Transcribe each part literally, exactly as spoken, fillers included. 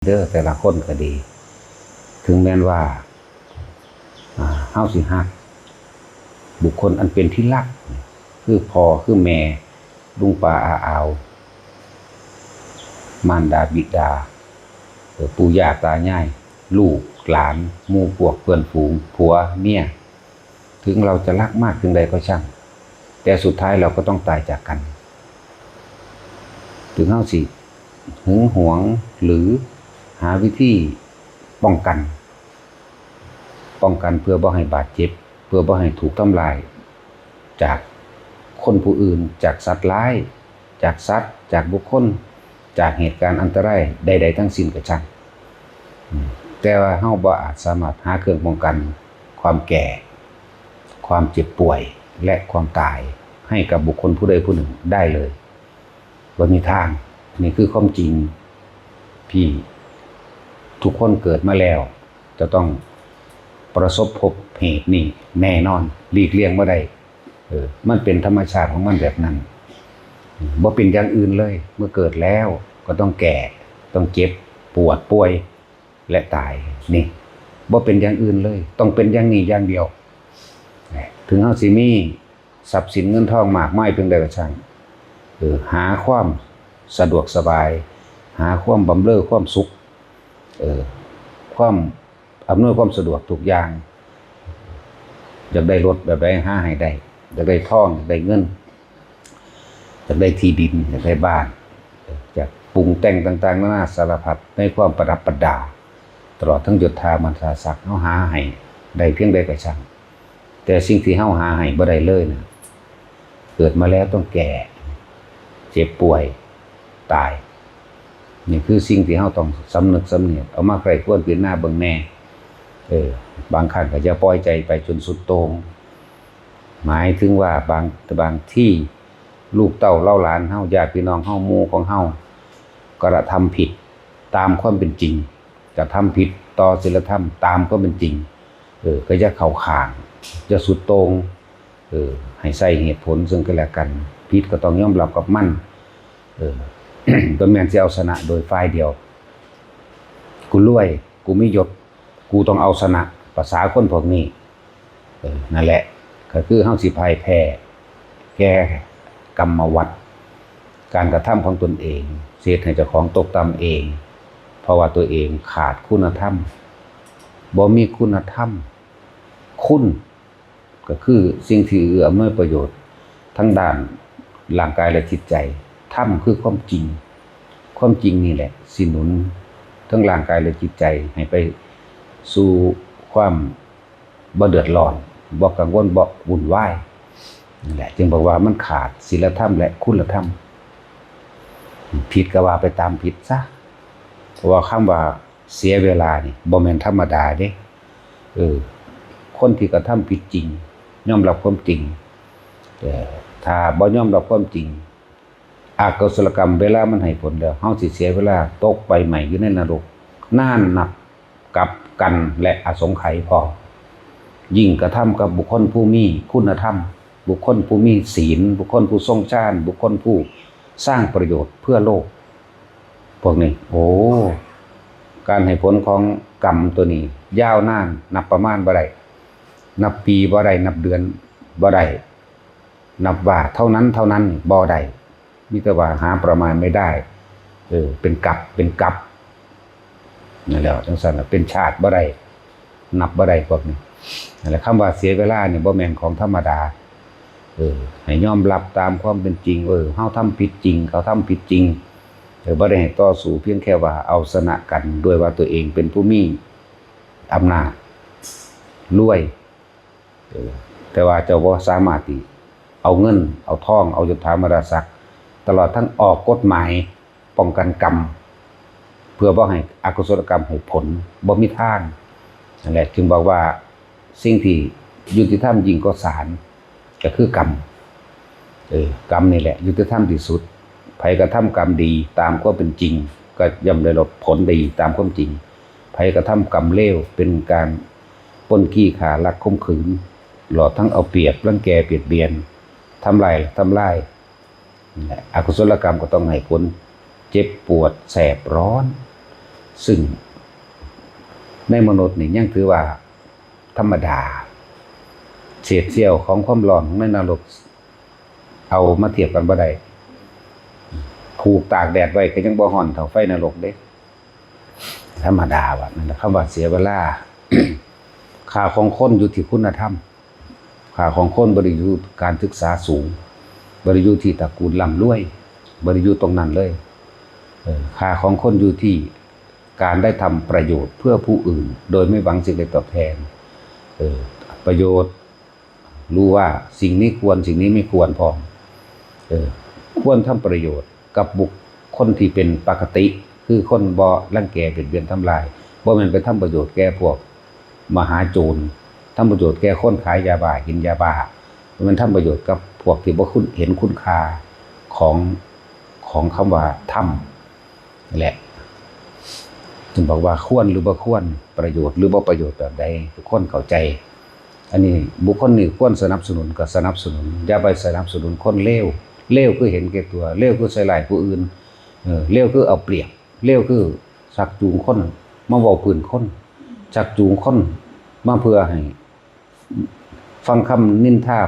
เด้อ แต่ละคนก็ดี ถึงแม้นว่า อ่า เฮาสิฮัก บุคคลอันเป็นที่รัก คือพ่อ คือแม่ ลุงป้าอาอาว มารดาบิดา เอ่อ ปู่ย่าตายาย ลูกหลาน หมู่พวกเพื่อนฝูง ผัวเมีย ถึงเราจะรักมากเพียงใดก็ช่าง แต่สุดท้ายเราก็ต้องตายจากกัน ถึงเฮาสิหึงหวงหรือหาวิธีป้องกัน ป้องกันเพื่อบ่ให้บาดเจ็บ เพื่อบ่ให้ถูกทำลาย จากคนผู้อื่น จากสัตว์ร้าย จากสัตว์ จากบุคคล จากเหตุการณ์อันตรายใดๆทั้งสิ้นก็ช่าง อืม แต่ว่าเฮาบ่อาจสามารถหาเครื่องป้องกันความแก่ ความเจ็บป่วย และความตายให้กับบุคคลผู้ใดผู้หนึ่งได้เลย บ่มีทาง นี่คือความจริงที่ทุกคนเกิดมาแล้ว จะต้องประสบพบเหตุนี้แน่นอน หลีกเลี่ยงบ่ได้ เออ มันเป็นธรรมชาติของมันแบบนั้น บ่เป็นอย่างอื่นเลย เมื่อเกิดแล้วก็ต้องแก่ ต้องเจ็บ ปวด ป่วย และตาย นี่ บ่เป็นอย่างอื่นเลย ต้องเป็นอย่างนี้อย่างเดียว ถึงเฮาสิมีทรัพย์สินเงินทองมากมายเพียงใดก็ช่าง เออ หาความสะดวกสบาย หาความบำเรอความสุข เออ ความอำนวยความสะดวกทุกอย่าง อยากได้รถแบบใดหาให้ได้ อยากได้ทอง อยากได้เงิน อยากได้ที่ดิน อยากได้บ้าน อยากปรุงแต่งต่างๆนานาสารพัดในความประดับประดา ตลอดทั้งยศถาบรรดาศักดิ์ เฮาหาให้ได้เพียงใดก็ช่าง แต่สิ่งที่เฮาหาให้บ่ได้เลยนะ เกิดมาแล้วต้องแก่ เจ็บป่วย ตาย นี่คือสิ่งที่เฮาต้องสำนึกสำเนียก เอามาใคร่ครวญพิจารณาเบิ่งแน่ เออ บางครั้งก็อย่าปล่อยใจไปจนสุดโต่ง หมายถึงว่าบาง บางทีลูกเต้าเหล่าหลานเฮา ญาติพี่น้องเฮา หมู่ของเฮา กระทำผิดตามความเป็นจริง กระทำผิดต่อศีลธรรมตามความเป็นจริง เออ ก็อย่าเข้าข้าง อย่าสุดโต่ง เออ ให้ใช้เหตุผลซึ่งกันและกัน ผิดก็ต้องยอมรับกับมัน เออ บ่แม่นสิเอาชนะโดยฝ่ายเดียว กูรวย กูมียศ กูต้องเอาชนะ ประสาคนพวกนี้ เออ นั่นแหละ ก็คือเฮาสิพ่ายแพ้แก่กรรมวัฏ การกระทำของตนเอง สิเฮ็ดให้เจ้าของตกต่ำเอง เพราะว่าตัวเองขาดคุณธรรม บ่มีคุณธรรม คุณ ก็คือสิ่งที่เอื้ออำนวยประโยชน์ทั้งด้านร่างกายและจิตใจ ธรรมคือความจริง ความจริงนี่แหละสิหนุนทั้งร่างกายและจิตใจให้ไปสู่ความบ่เดือดร้อน บ่กังวล บ่วุ่นวาย นั่นแหละ จึงบอกว่ามันขาดศีลธรรมและคุณธรรม ผิดก็ว่าไปตามผิดซะ เพราะว่าคำว่าเสียเวลานี่บ่แม่นธรรมดาเด้ เออ คนที่กระทำผิดจริง ยอมรับความจริง เออ ถ้าบ่ยอมรับความจริง อกุศลกรรมเวลามันให้ผลแล้ว เฮาสิเสียเวลาตกไปใหม่อยู่ในนรก นานนับกับกรรมและอสงไขยพร้อม ยิ่งกระทำกับบุคคลผู้มีคุณธรรม บุคคลผู้มีศีล บุคคลผู้ทรงฌาน บุคคลผู้สร้างประโยชน์เพื่อโลก พวกนี้ โอ้ การให้ผลของกรรมตัวนี้ยาวนาน นับประมาณบ่ได้ นับปีบ่ได้ นับเดือนบ่ได้ นับว่าเท่านั้นเท่านั้นบ่ได้ มีแต่ว่าหาประมาณไม่ได้ เออ เป็นกับ เป็นกับ นั่นแหละ จังซั่นน่ะ เป็นชาติบ่ได้ นับบ่ได้พวกนี้ นั่นแหละ คำว่าเสียเวลานี่บ่แม่นของธรรมดา เออ ให้ยอมรับตามความเป็นจริง เออ เฮาทำผิดจริง เขาทำผิดจริง เออ บ่ได้ให้ต่อสู้ เพียงแค่ว่าเอาชนะกันด้วยว่าตัวเองเป็นผู้มีอำนาจ รวย เออ แต่ว่าเจ้าบ่สามารถที่เอาเงิน เอาทอง เอายศถาบรรดาศักดิ์ ตลอดทั้งออกกฎหมายป้องกันกรรม เพื่อบ่ให้อกุศลกรรมให้ผล บ่มีทาง นั่นแหละ จึงบอกว่าสิ่งที่ยุติธรรมยิ่งกว่าศาล ก็คือกรรม เออ กรรมนี่แหละยุติธรรมที่สุด ไผกระทำกรรมดีตามความเป็นจริง ก็ย่อมได้รับผลดีตามความจริง ไผกระทำกรรมเลว เป็นการปล้นจี้ฆ่าลักข่มขืน หลอกทั้งเอาเปรียบ รังแกเบียดเบียน ทำลาย ทำลาย นั่นแหละ อกุศลกรรมก็ต้องให้ผลเจ็บปวดแสบร้อน ซึ่งในมนุษย์นี่ยังถือว่าธรรมดา เศษเสี้ยวของความร้อนของในนรก เอามาเทียบกันบ่ได้ ผูกตากแดดไว้ก็ยังบ่ร้อนเท่าไฟนรกเด้ ธรรมดาว่ะ นั่นแหละคำว่าเสียเวลา ค่าของคนอยู่ที่คุณธรรม ค่าของคนบ่ได้อยู่การศึกษาสูง บ่ได้อยู่ที่ตระกูลร่ำรวย บ่ได้อยู่ตรงนั้นเลย เออ ค่าของคนอยู่ที่การได้ทำประโยชน์เพื่อผู้อื่น โดยไม่หวังสิ่งใดตอบแทน เออ ประโยชน์ รู้ว่าสิ่งนี้ควร สิ่งนี้ไม่ควรพร้อม เออ ควรทำประโยชน์กับบุคคลที่เป็นปกติ คือคนบ่รังแกเบียดเบียนทำลาย บ่แม่นไปทำประโยชน์แก่พวกมหาโจร ทำประโยชน์แก่คนขายยาบ้า กินยาบ้า บ่แม่นทำประโยชน์กับพวกที่บ่คุณ เห็นคุณค่าของ ของคำว่าธรรม นี่แหละ จึงบอกว่าควรหรือบ่ควร ประโยชน์หรือบ่ประโยชน์แบบใด ทุกคนเข้าใจ อันนี้บุคคลนี้ควรสนับสนุนก็สนับสนุน อย่าไปสนับสนุนคนเลว เลวคือเห็นแก่ตัว เลวคือใส่ร้ายผู้อื่น เออ เลวคือเอาเปรียบ เลวคือชักจูงคนมาเว้าพื้นคน ชักจูงคนมาเพื่อให้ ฟังคำนินทา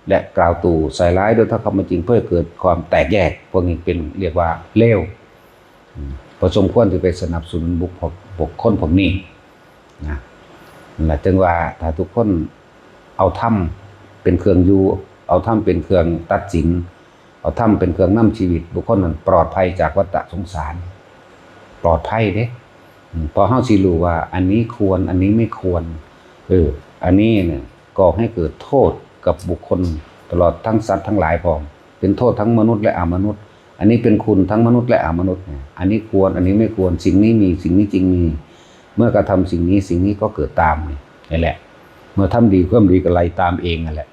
และกล่าวตู่ใส่ร้ายโดยถ้อยคำไม่จริง เพื่อเกิดความแตกแยก พวกนี้เป็นเรียกว่าเลว อืม บ่สมควรที่ไปสนับสนุนบุคคล บุคคลพวกนี้นะ นั่นแหละจึงว่าถ้าทุกคนเอาธรรมเป็นเครื่องอยู่ เอาธรรมเป็นเครื่องตัดสิน เอาธรรมเป็นเครื่องนำชีวิต บุคคลนั้นปลอดภัยจากวัฏสงสาร ปลอดภัยเด้ อืม เพราะเฮาสิรู้ว่าอันนี้ควร อันนี้ไม่ควร เออ อันนี้เนี่ยก่อให้เกิดโทษกับบุคคล ตลอดทั้งสัตว์ทั้งหลายพร้อม เป็นโทษทั้งมนุษย์และอมนุษย์ อันนี้เป็นคุณทั้งมนุษย์และอมนุษย์เนี่ย อันนี้ควร อันนี้ไม่ควร สิ่งนี้มี สิ่งนี้จึงมี เมื่อกระทำสิ่งนี้ สิ่งนี้ก็เกิดตามนี่ นี่แหละ เมื่อทำดี ความดีก็ไหลตามเองนั่นแหละ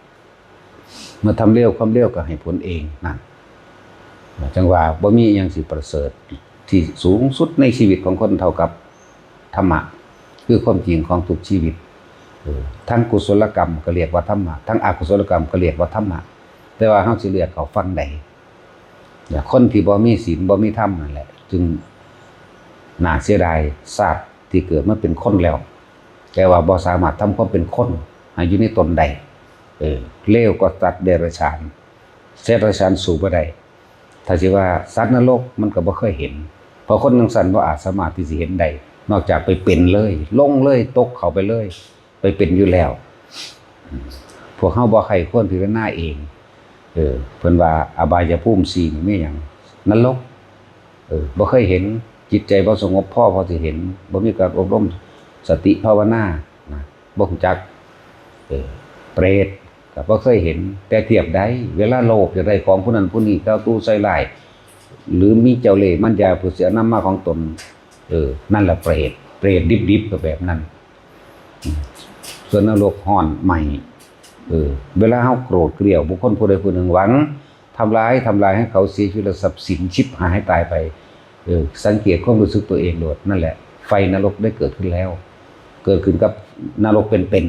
เมื่อทำเลว ความเลวก็ให้ผลเองนั่น จังว่าบ่มีอิหยังสิประเสริฐที่สูงสุดในชีวิตของคนเท่ากับธรรมะ คือความจริงของทุกชีวิต เออ ทั้งกุศลกรรมก็เรียกว่าธรรมะ ทั้งอกุศลกรรมก็เรียกว่าธรรมะ แต่ว่าเฮาสิเลือกเอาฝั่งใด เนี่ย คนที่บ่มีศีลบ่มีธรรมนั่นแหละ จึงน่าเสียดายชาติที่เกิดมาเป็นคนแล้ว แต่ว่าบ่สามารถทำความเป็นคนให้อยู่ในตนได้ เออ เลวกว่าสัตว์เดรัจฉาน สัตว์เดรัจฉานสู้บ่ได้ ถ้าสิว่าสัตว์นรกมันก็บ่เคยเห็น เพราะคนจั่งซั้นบ่อาจสามารถที่สิเห็นได้ นอกจากไปเป็นเลย ลงเลย ตกเข้าไปเลย ไปเป็นอยู่แล้ว พวกเฮาบ่ใคร่ควรพิจารณาเอง เออ เพิ่นว่าอบายภูมิสี่นี่มีหยัง นรก เออ บ่เคยเห็น จิตใจบ่สงบพอพอสิเห็น บ่มีการอบรมสติภาวนา นะ บ่รู้จัก เออ เปรตก็บ่เคยเห็น แต่เทียบได้ เวลาโลภอยากได้ของผู้นั้นผู้นี้ กล่าวตู่ใส่ร้าย หรือมีเจ้าเล่ห์มารยาเพื่อสิเอานำมาของตน เออ นั่นแหละเปรต เปรตดิบๆ ก็แบบนั้น อืม ส่วนนรกฮ้อนไหม้ เออ เวลาเฮาโกรธเกลี้ยวบุคคลผู้ใดผู้หนึ่ง หวังทำร้าย ทำลายให้เขาเสียชีวิตและทรัพย์สินฉิบหายตายไป เออ สังเกตความรู้สึกตัวเองโลด นั่นแหละ ไฟนรกได้เกิดขึ้นแล้ว เกิดขึ้นกับนรกเป็น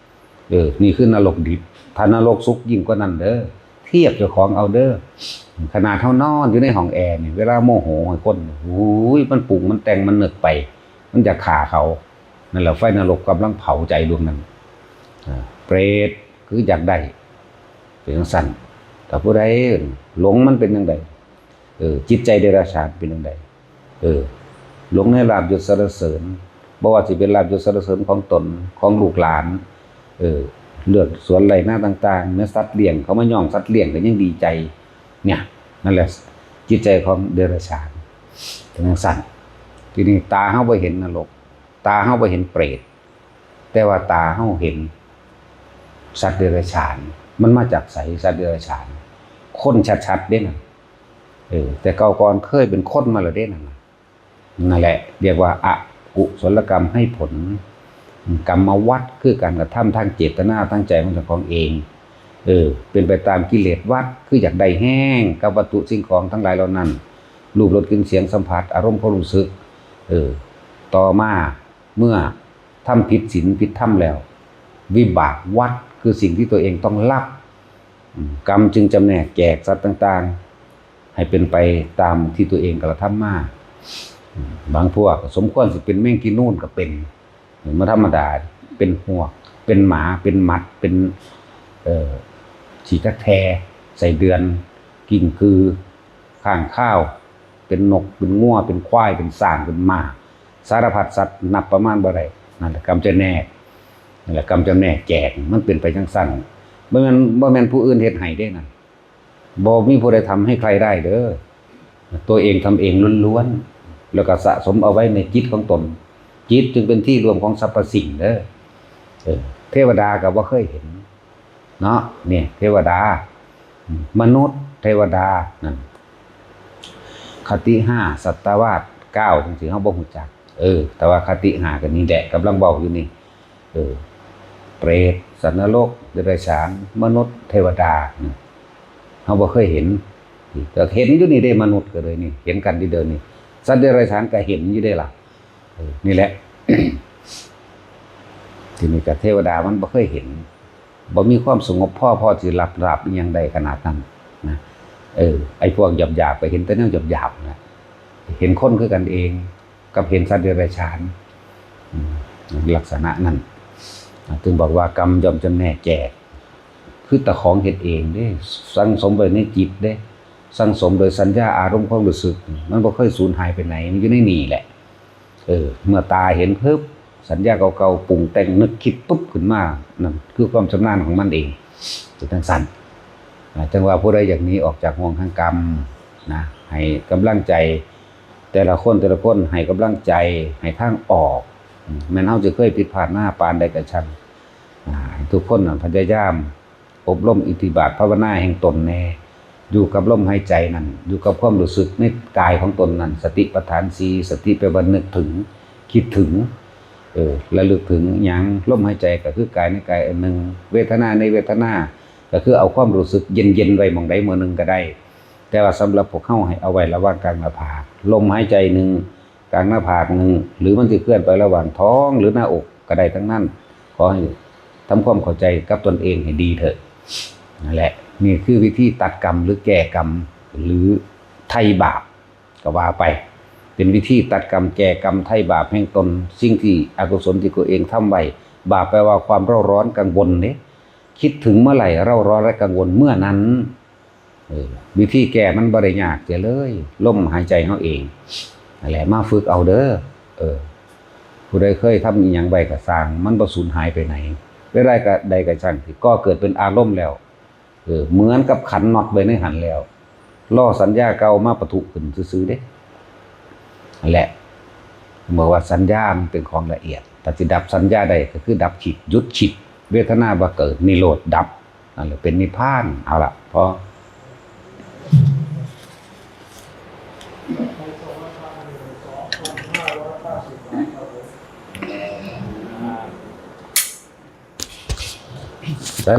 ๆ เออ นี่คือนรกดิบ ถ้านรกสุกยิ่งกว่านั้นเด้อ เทียบเจ้าของเอาเด้อ ขนาดเฮานอนอยู่ในห้องแอร์นี่ เวลาโมโหให้คน โอ้ย มันปรุง มันแต่ง มันนึกไป มันอยากฆ่าเขา นั่นแหละ ไฟนรกกำลังเผาใจดวงนั้น อ่า เปรตคืออยากได้ เป็นจั่งซั้น ถ้าผู้ใดหลงมันเป็นจั่งใด เออ จิตใจเดรัจฉานเป็นจั่งใด เออ หลงในลาภยศสรรเสริญ บ่ว่าสิเป็นลาภยศสรรเสริญของตน ของลูกหลาน เออ เลือกสวนไร่นาต่างๆ แม้สัตว์เลี้ยง เขามาย่องสัตว์เลี้ยงก็ยังดีใจ เนี่ย นั่นแหละ จิตใจของเดรัจฉาน เป็นจั่งซั้น ทีนี้ตาเฮาบ่เห็นนรก ตาเฮาบ่เห็นเปรต แต่ว่าตาเฮาเห็นสัตว์เดรัจฉาน มันมาจากไส สัตว์เดรัจฉาน คนชัดๆ เด้นั่น เออ แต่เก่าก่อนเคยเป็นคนมาแล้วเด้นั่นน่ะ นั่นแหละ เรียกว่าอกุศลกรรมให้ผล กรรมวัฏคือการกระทำทางเจตนาทางใจของเจ้าของเอง เออ เป็นไปตามกิเลสวัฏ คืออยากได้แฮงกับวัตถุสิ่งของทั้งหลายเหล่านั้น รูป รส กลิ่น เสียง สัมผัส อารมณ์ ความรู้สึก เออ ต่อมาเมื่อทำผิดศีลผิดธรรมแล้ว วิบากวัฏ คือสิ่งที่ตัวเองต้องรับ อืม กรรมจึงจำแนกแจกสัตว์ต่างๆ ให้เป็นไปตามที่ตัวเองกระทำมา บางพวกก็สมควรสิเป็นแมงกีนูนก็เป็น มันธรรมดา เป็นหวก เป็นหมา เป็นหมัด เป็น เอ่อ ขี้จักแท ไส้เดือน กิ้งกือ ค้างคาว เป็นนก เป็นงัว เป็นควาย เป็นช้าง เป็นม้า สารพัดสัตว์นับประมาณบ่ได้ นั่นแหละกรรมจำแนก นั่นแหละกรรมจำแนกแจก มันเป็นไปจั่งซั้น บ่แม่น บ่แม่นผู้อื่นเฮ็ดให้เด้นั่น บ่มีผู้ใดทำให้ใครได้เด้อ ตัวเองทำเองล้วนๆ แล้วก็สะสมเอาไว้ในจิตของตน จิตจึงเป็นที่รวมของสรรพสิ่งเด้อ เออ เทวดาก็บ่เคยเห็น เนาะ เนี่ย เทวดา มนุษย์ เทวดา นั่น คติห้า สัตวาสเก้า จั่งซี้ เฮาบ่ฮู้จัก เออ แต่ว่าคติห้าก็นี่แหละ กำลังเว้าอยู่นี่ เออ เปรต สัตว์นรก เดรัจฉาน มนุษย์ เทวดา นี่ เฮาบ่เคยเห็น ก็เห็นอยู่นี่เด้ มนุษย์ก็เลยนี่ เห็นกันอยู่เดี๋ยวนี้ สัตว์เดรัจฉานก็เห็นอยู่เด้ล่ะ เออ นี่แหละ ทีนี้ก็เทวดามันบ่เคยเห็น บ่มีความสงบพอ พอสิรับ รับอิหยังได้ขนาดนั้นนะ เออ ไอ้พวกหยาบๆ ก็เห็นแต่แนวหยาบๆ นะ เห็นคนคือกันเอง กับเห็นสัตว์เดรัจฉาน อืม ลักษณะนั้น จึงบอกว่ากรรมย่อมจำแนกแจก คือตาของเฮ็ดเองเด้ สั่งสมไว้ในจิตเด้ สั่งสมโดยสัญญาอารมณ์ความรู้สึก มันบ่เคยสูญหายไปไหน มันอยู่ในนี่แหละ เออ เมื่อตาเห็นปุ๊บ สัญญาเก่าๆ ปรุงแต่งนึกคิดปุ๊บขึ้นมา นั่นคือความชำนาญของมันเอง เป็นจั่งซั้น อ่า จั่งว่าผู้ใดอยากหนีออกจากห่วงแห่งกรรมนะ ให้กำลังใจ แต่ละคน แต่ละคนให้กำลังใจ ให้ทางออก อืม แม้นเฮาจะเคยผิดพลาดมาปานใดก็ช่าง อ่า ให้ทุกคนน่ะพยายามอบรมอิทธิบาทภาวนาแห่งตนแน่ อยู่กับลมหายใจนั่น อยู่กับความรู้สึกในกายของตนนั่น สติปัฏฐานสี่ สติแปลว่านึกถึง คิดถึง เออ ระลึกถึงหยัง ลมหายใจก็คือกายในกายอันหนึ่ง เวทนาในเวทนา ก็คือเอาความรู้สึกเย็นๆ ไว้หม่องใดหม่องหนึ่งก็ได้ แต่ว่าสำหรับพวกเฮาให้เอาไว้ระหว่างกลางหน้าผาก ลมหายใจหนึ่ง กลางหน้าผากหนึ่ง หรือมันสิเคลื่อนไประหว่างท้องหรือหน้าอกก็ได้ทั้งนั้น ขอให้ทำความเข้าใจกับตนเองให้ดีเถอะ นั่นแหละ นี่คือวิธีตัดกรรมหรือแก้กรรม หรือไถ่บาปก็ว่าไป เป็นวิธีตัดกรรมแก้กรรมไถ่บาปแห่งตน สิ่งที่อกุศลที่ตัวเองทำไว้ บาปแปลว่าความเร่าร้อนกังวลเด้ คิดถึงเมื่อไหร่เร่าร้อนและกังวลเมื่อนั้น เออ วิธีแก้มันบ่ได้ยากเสียเลย ลมหายใจเฮาเอง นั่นแหละ มาฝึกเอาเด้อ เออ ผู้ใดเคยทำอิหยังไว้ก็ซ่าง มันบ่สูญหายไปไหน เวลาก็ใดก็ช่างที่ก่อเกิดเป็นอารมณ์แล้ว เออ เหมือนกับขันน็อตไว้ในหั้นแล้ว รอสัญญาเก่ามาปะทุขึ้นซื่อๆ เด้ นั่นแหละ บอกว่าสัญญามันเป็นของละเอียด ถ้าสิดับสัญญาได้ก็คือดับคิด หยุดคิด เวทนาบ่เกิด นิโรธดับ นั่นแหละเป็นนิพพาน เอาละ พอ ในสองพันห้าร้อยเก้าสิบสามครับผม